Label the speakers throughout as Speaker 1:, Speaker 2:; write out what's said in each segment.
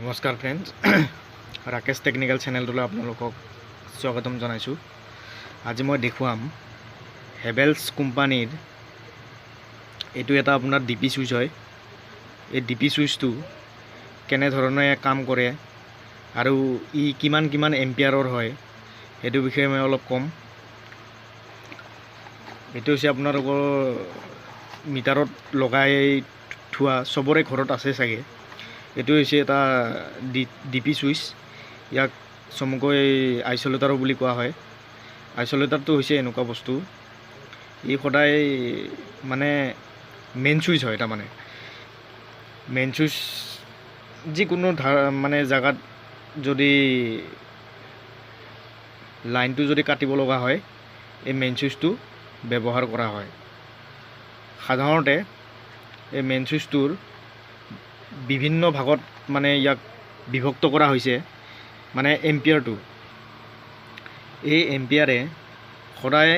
Speaker 1: নমস্কাৰ friends, Rakesh technical চেনেলটোলৈ আপোনালোকক স্বাগতম জনাইছোঁ। আজি মই দেখুৱাম হেভেলছ কোম্পানীৰ এইটো এটা আপোনাৰ ডি পি চুইচ হয়। এই ডি পি চুইচটো কেনেধৰণে কাম কৰে আৰু ই কিমান কিমান এম্পিয়াৰৰ হয়, সেইটো বিষয়ে মই অলপ ক'ম। এইটো হৈছে আপোনালোকৰ মিটাৰত লগাই থোৱা, চবৰে ঘৰত আছে চাগে। এইটো হৈছে এটা ডি পি চুইচ। ইয়াক চমুকৈ আইচলেটাৰো বুলি কোৱা হয়। আইচলেটাৰটো হৈছে এনেকুৱা বস্তু, ই সদায় মানে মেইন চুইচ হয়। তাৰমানে মেইন চুইচ যিকোনো মানে জেগাত যদি লাইনটো যদি কাটিব লগা হয়, এই মেইন চুইচটো ব্যৱহাৰ কৰা হয়। সাধাৰণতে এই মেইন চুইচটোৰ বিভিন্ন ভাগত মানে ইয়াক বিভক্ত কৰা হৈছে। মানে এম্পিয়াৰটো, এই এম্পিয়াৰে সদায়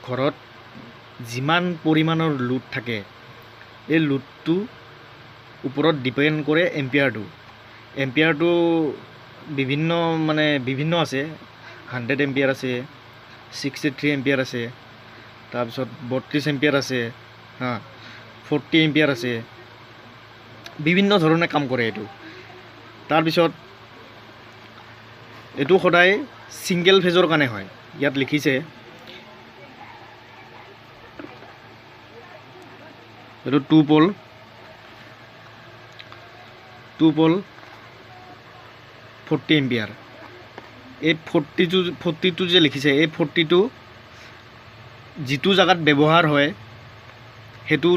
Speaker 1: ঘৰত যিমান পৰিমাণৰ লোড থাকে, এই লোডটো ওপৰত ডিপেণ্ড কৰে এম্পিয়াৰটো। এম্পিয়াৰটো বিভিন্ন মানে বিভিন্ন আছে। 100 এম্পিয়াৰ আছে, 63 এম্পিয়াৰ আছে, তাৰপিছত 32 এম্পিয়াৰ আছে, হা, 40 এম্পিয়াৰ আছে। বিভিন্ন ধৰণে কাম কৰে এইটো। তাৰপিছত এইটো সদায় ছিংগল ফেজৰ কাৰণে হয়। ইয়াত লিখিছে, এইটো 2 pole 40 ampere. এই 42 যে লিখিছে, এই 42 যিটো জেগাত ব্যৱহাৰ হয়, সেইটো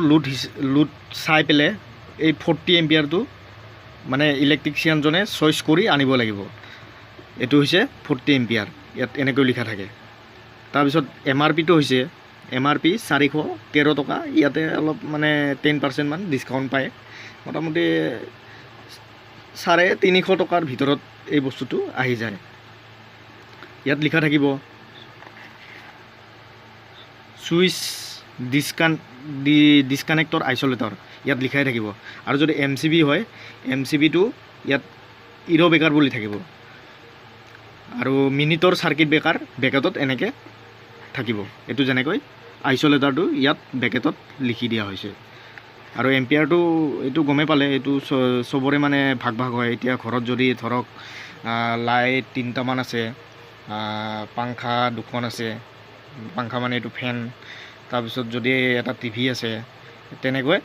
Speaker 1: লোড চাই পেলাই এই 40 এম্পিয়াৰটো মানে ইলেক্ট্ৰিচিয়ানজনে চইচ কৰি আনিব লাগিব। এইটো হৈছে 40 এম্পিয়াৰ, ইয়াত এনেকৈ লিখা থাকে। তাৰপিছত এম আৰ পিটো হৈছে, এম আৰ পি 413 টকা। ইয়াতে অলপ মানে 10%মান ডিছকাউণ্ট পায়। মোটামুটি 350 টকাৰ ভিতৰত এই বস্তুটো আহি যায়। ইয়াত লিখা থাকিব চুইচ ডিছকানেক্টৰ আইচলেটৰ, ইয়াত লিখাই থাকিব। আৰু যদি এম চি বি হয়, এম চি বিটো ইয়াত ইৰ' বেকাৰ বুলি থাকিব আৰু মিনিটৰ চাৰ্কিট ব্ৰেকাৰ বেকেটত এনেকৈ থাকিব। এইটো যেনেকৈ আইচলেটাৰটো ইয়াত বেকেটত লিখি দিয়া হৈছে। আৰু এম্পিয়াৰটো এইটো গমেই পালে, এইটো চবৰে মানে ভাগ ভাগ হয়। এতিয়া ঘৰত যদি ধৰক লাইট তিনিটামান আছে, পাংখা দুখন আছে, পাংখা মানে এইটো ফেন, তাৰপিছত যদি এটা টিভি আছে, তেনেকৈ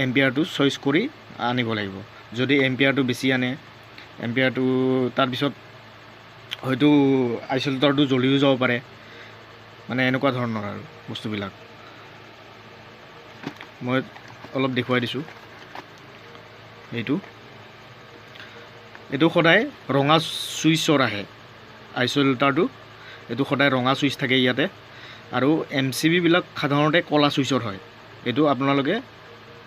Speaker 1: এম্পিয়াৰটো চইচ কৰি আনিব লাগিব। যদি এম্পিয়াৰটো বেছি আনে, এম্পিয়াৰটো, তাৰপিছত হয়তো আইচলেটৰটো জ্বলিও যাব পাৰে। মানে এনেকুৱা ধৰণৰ আৰু বস্তুবিলাক মই অলপ দেখুৱাই দিছোঁ। এইটো সদায় ৰঙা চুইচৰ আহে আইচলেটাৰটো। এইটো সদায় ৰঙা চুইচ থাকে ইয়াতে। আৰু এম চি বিবিলাক সাধাৰণতে ক'লা চুইচৰ হয়। এইটো আপোনালোকে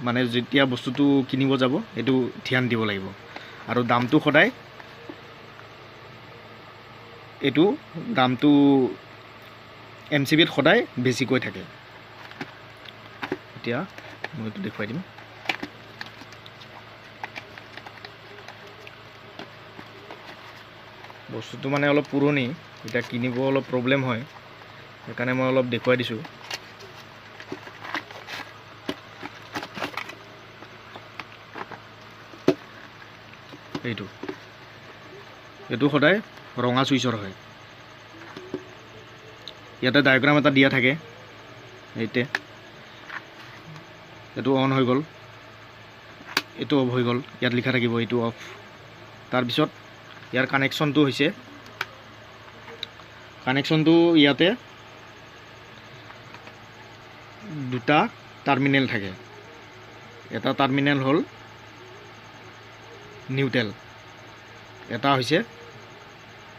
Speaker 1: মানে যেতিয়া বস্তুটো কিনিব যাব, এইটো ধ্যান দিব লাগিব। আৰু দামটো সদায়, এইটো দামটো এম চি বিত সদায় বেছিকৈ থাকে। এতিয়া মই এইটো দেখুৱাই দিম। বস্তুটো মানে অলপ পুৰণি, এতিয়া কিনিব অলপ প্ৰব্লেম হয়, সেইকাৰণে মই অলপ দেখুৱাই দিছোঁ। এইটো সদায় ৰঙা চুইচৰ হয়। ইয়াতে ডায়েগ্ৰাম এটা দিয়া থাকে। এইতে এইটো অন হৈ গ'ল, এইটো অফ হৈ গ'ল, ইয়াত লিখা থাকিব এইটো অফ। তাৰপিছত ইয়াৰ কানেকশ্যনটো হৈছে, কানেকশ্যনটো ইয়াতে দুটা টাৰ্মিনেল থাকে। এটা টাৰ্মিনেল হ'ল নিউট্ৰেল, এটা হৈছে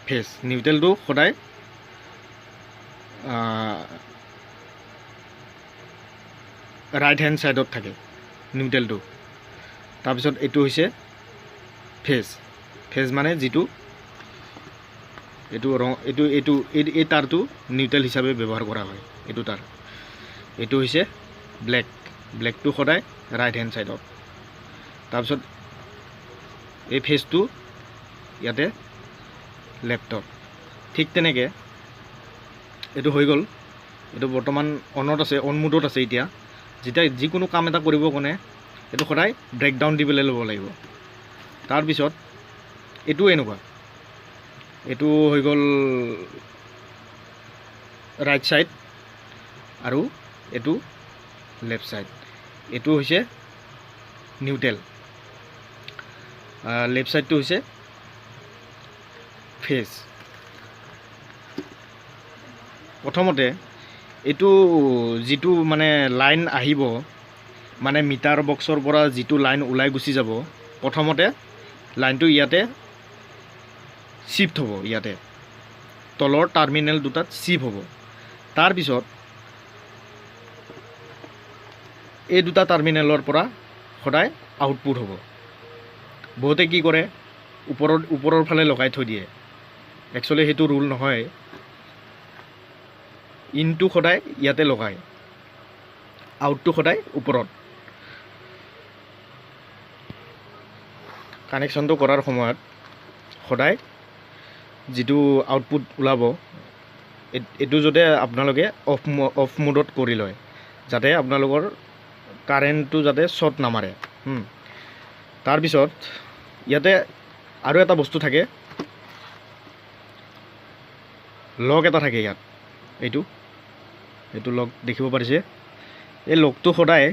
Speaker 1: ফেজ। নিউট্ৰেলটো সদায় ৰাইট হেণ্ড ছাইডত থাকে নিউট্ৰেলটো। তাৰপিছত এইটো হৈছে ফেজ। ফেজ মানে যিটো এইটো ৰং, এইটো এইটো এই এই তাৰটো নিউট্ৰেল হিচাপে ব্যৱহাৰ কৰা হয়, এইটো তাৰ। এইটো হৈছে ব্লেক, ব্লেকটো সদায় ৰাইট হেণ্ড ছাইডত। তাৰপিছত এই ফেজটো ইয়াতে লেফ্টত। ঠিক তেনেকৈ এইটো হৈ গ'ল। এইটো বৰ্তমান অনত আছে, অন মুডত আছে। এতিয়া যেতিয়া যিকোনো কাম এটা কৰিব কাৰণে এইটো সদায় ব্ৰেকডাউন দি পেলাই ল'ব লাগিব। তাৰপিছত এইটো এনেকুৱা, এইটো হৈ গ'ল ৰাইট ছাইড আৰু এইটো লেফ্ট ছাইড। এইটো হৈছে নিউট্ৰেল, লেফ্ট ছাইডটো হৈছে ফেজ। প্ৰথমতে এইটো যিটো মানে লাইন আহিব, মানে মিটাৰ বক্সৰ পৰা যিটো লাইন ওলাই গুচি যাব, প্ৰথমতে লাইনটো ইয়াতে শ্বিফ্ট হ'ব, ইয়াতে তলৰ টাৰ্মিনেল দুটাত শ্বিফ্ট হ'ব। তাৰপিছত এই দুটা টাৰ্মিনেলৰ পৰা সদায় আউটপুট হ'ব। বহুতে কি কৰে, ওপৰৰ ফালে লগাই থৈ দিয়ে। একচুৱেলি সেইটো ৰুল নহয়। ইনটো সদায় ইয়াতে লগায়, আউটটো সদায় ওপৰত। কানেকশ্যনটো কৰাৰ সময়ত সদায় যিটো আউটপুট ওলাব, এইটো যাতে আপোনালোকে অফ মুডত কৰি লয়, যাতে আপোনালোকৰ কাৰেণ্টটো যাতে শ্বৰ্ট নামাৰে। তাৰপিছত ইয়াতে আৰু এটা বস্তু থাকে, লক এটা থাকে ইয়াত। এইটো লক দেখিব পাৰিছে। এই লকটো সদায়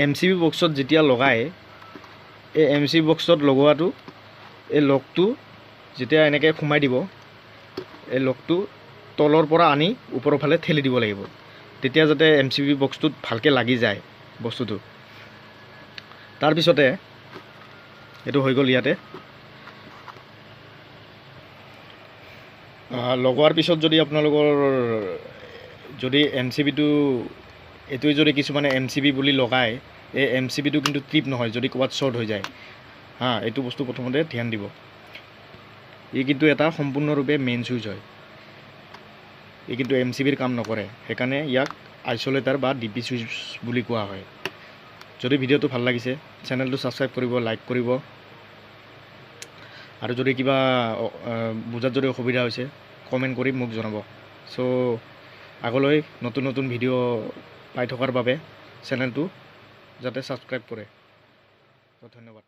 Speaker 1: এম চি বি বক্সত যেতিয়া লগায়, এই এম চি বি বক্সত লগোৱাটো, এই লকটো যেতিয়া এনেকৈ সোমাই দিব, এই লকটো তলৰ পৰা আনি ওপৰৰ ফালে ঠেলি দিব লাগিব, তেতিয়া যাতে এম চি বি বক্সটোত ভালকৈ লাগি যায় বস্তুটো। তাৰপিছতে এইটো হৈ গ'ল। ইয়াতে লগোৱাৰ পিছত যদি আপোনালোকৰ যদি এম চি বিটো এইটোৱে যদি কিছুমানে এম চি বি বুলি লগায়, এই এম চি বিটো কিন্তু ট্ৰিপ নহয় যদি ক'ৰবাত শ্বৰ্ট হৈ যায়। হা, এইটো বস্তু প্ৰথমতে ধ্যান দিব। ই কিন্তু এটা সম্পূৰ্ণৰূপে মেইন চুইচ হয়, ই কিন্তু এম চি বিৰ কাম নকৰে, সেইকাৰণে ইয়াক আইচলেটাৰ বা ডি পি চুইচ বুলি কোৱা হয়। যদি ভিডিঅ'টো ভাল লাগিছে, চেনেলটো ছাবস্ক্ৰাইব কৰিব, লাইক কৰিব, আৰু যদি কিবা বুজাত যদি অসুবিধা হৈছে কমেণ্ট কৰি মোক জনাব। চ' আগলৈ নতুন নতুন ভিডিঅ' পাই থকাৰ বাবে চেনেলটো যাতে ছাবস্ক্ৰাইব কৰে। ধন্যবাদ।